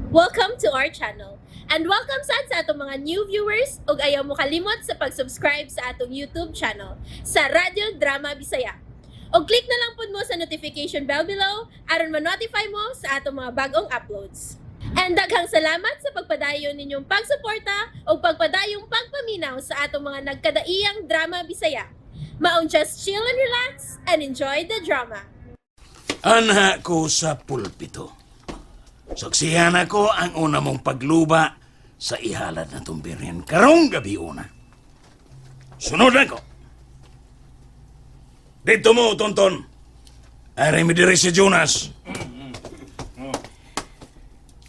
Welcome to our channel. And welcome sad sa atong mga new viewers ug ayaw mo kalimot sa pag-subscribe sa atong YouTube channel sa Radyo Drama Bisaya. Og click na lang pud mo sa notification bell below aron ma-notify mo sa atong mga bagong uploads. And daghang salamat sa pagpadayon ninyong pagsuporta ug pagpadayong pagpaminaw sa atong mga nagkadaiyang drama Bisaya. Maong just chill and relax and enjoy the drama. Anha ko sa pulpito. Saksihan ako ang una mong pagluba sa ihalad na tumbirin karong gabi una. Sunod ako. Dito mo, Tonton. Ari mi diri si Jonas.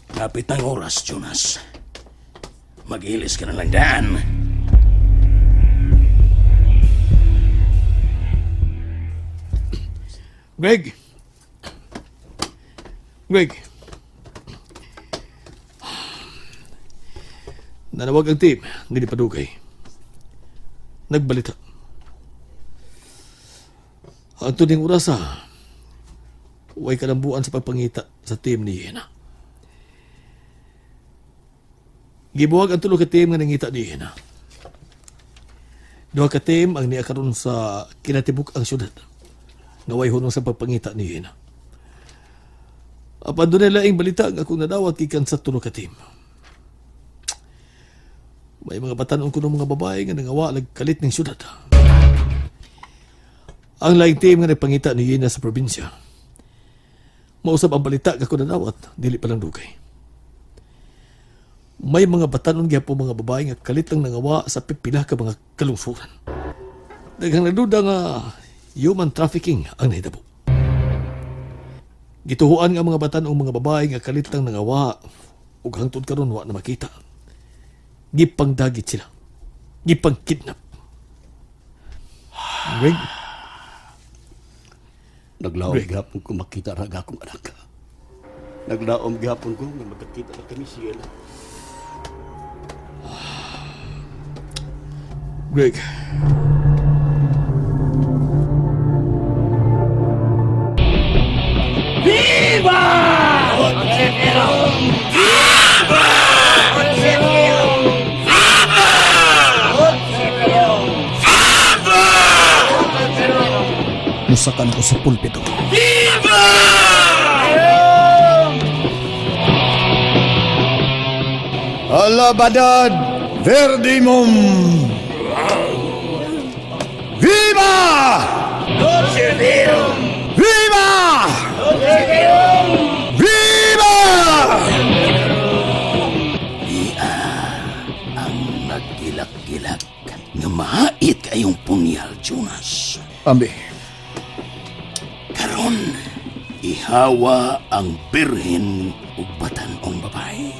Kapit ang oras, Jonas. Mag-ilis ka na lang daan. Greg! Greg! Nanawag ang team, hindi padugay. Nagbalita. Ang tuning oras ha, huwag kalambuan sa pagpangita sa team ni Yena. Gibuwag ang tulo ka team nga nangita ni Yena. Duha ka team ang niya karon sa kinatibuk ang syudad nga way hunong sa pagpangita ni Yena. Apan doon nila balita nga akong nadawat gikan sa tulo ka team. May mga batanon ko ng mga babae nga nangawa nagkalit ng syudad. Ang laing team nga nagpangita ni Yena sa probinsya. Mausap ang balita nga ako nadawat, dili pa lang dugay. May mga batanon gyapon mga babae nga kalit lang nangawa sa pipila ka mga kalungsuran. Daghang nagduda nga human trafficking ang nahitabo. Gituhuan nga mga batan o mga babae nga kalit lang nangawa ug hangtod karon wa na makita. Gipangdagit sila. Gipangkidnap. Greg, Naglaom Greg. gihapon ko makita ra akong anak. Naglaom gihapon ko nga magkakita na kami siya. Greg. Musakan ko sa pulpito. Alabadad Verdimum! Viva! Viva! Viva! Ang nagilak-gilak nga mahait kayong punyal, Jonas. Ambi, Karon, ihawa ang birhen ug batan-ong babae.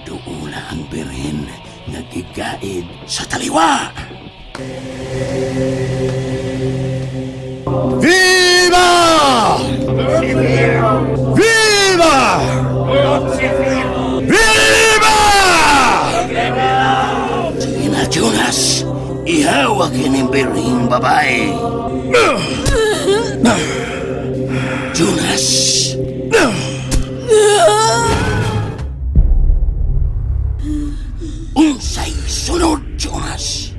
Duula ang birhen nga gigaid sa taliwa. Viva! Viva! Viva! Sige na, Jonas. Ihawa kining birheng babae. Jonas. Unsay sunod, Jonas?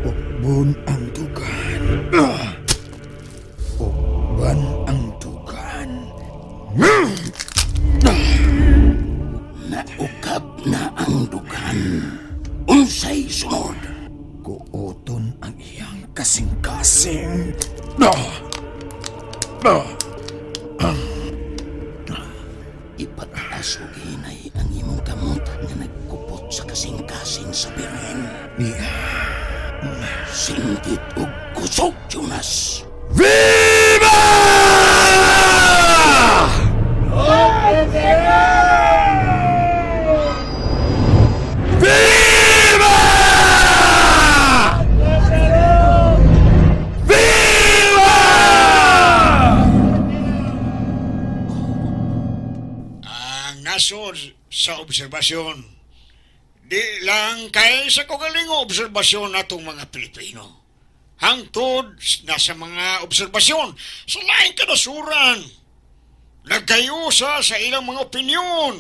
Ukbon ang dugan. Ukban ang dugan. Naukab na ang dugan. Unsay sunod? Kuoton ang iyang kasing-kasing. Ipataas og hinay ang imong kamot nga nagkupot sa kasing-kasing sa birhen. Niya. Singgit og kusog, Jonas. Viva! Viva! Viva! Ang nasod sa obserbasyon, di lang kay sa kagalingo obserbasyon natong mga Pilipino. Hangtod na sa mga obserbasyon sa laing kanasuran. Nagkayusa sa ilang mga opinyon.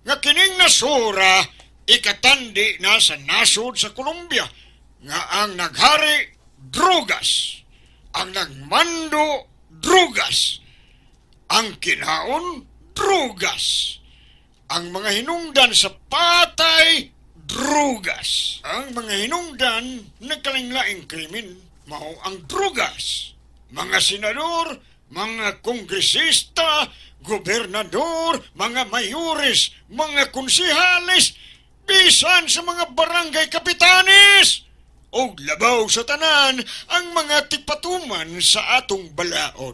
nga kining nasura ikatandi na sa nasod sa Colombia nga ang naghari drugas, ang nagmando drugas, ang kinaon drugas, ang mga hinungdan sa patay drugas, ang mga hinungdan nagkalinglaing krimen mao ang drugas, mga senador, mga kongresista, gobernador, mga mayores, mga konsehales, bisan sa mga barangay kapitanes, og labaw sa tanan ang mga tigpatuman sa atong balaod.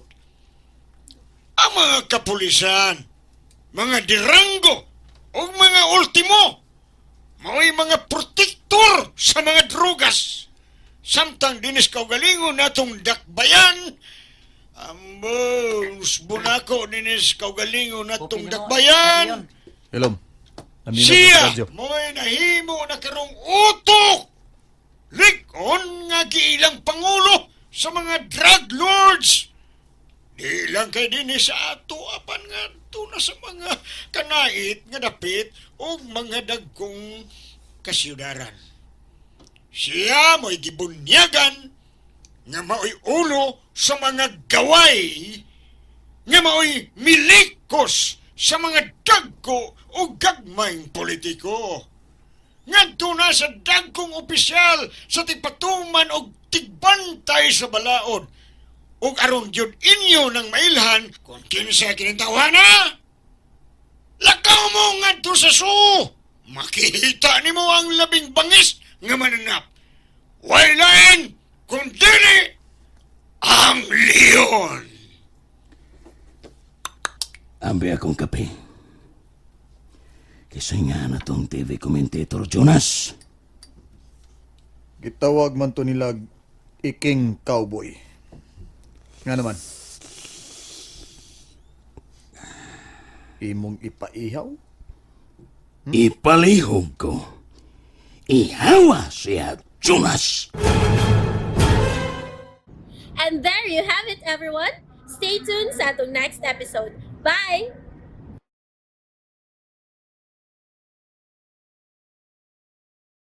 Ang mga kapulisan, mga diranggo, og mga ultimo, mao'y mga protektor sa mga drugas. Samtang dinis kaugalingon natong dakbayan, ambos bunako dinis kaugalingon natong dakbayan. Ilom. Naminaw sa Siya radyo. mo'y nahimo na karong utok. Likon nga giilang pangulo sa mga drug lords. Di lang kay dinhi sa ato apan nga na sa mga kanait nga dapit o mga dagkong kasyudaran. Siya mo'y gibunyagan nga mao'y ulo sa mga gaway nga mao'y milikos sa mga dagko o gagmayng politiko. Ngadto na sa dagkong opisyal sa tigpatuman og tigbantay sa balaod ug aron gyud inyo nang mailhan kung kinsa kining tawhana. Lakaw mo ngadto sa suo. Makita nimo ang labing bangis nga mananap. Way lain kung dili ang leon. Ambi akong kape. Kaysa nga na tong TV commentator, Jonas. Gitawag man to nila Iking Cowboy. Nga naman. Imong ipaihaw? Ipalihog ko. Ihawa siya, Jonas! And there you have it, everyone. Stay tuned sa atong next episode. Bye!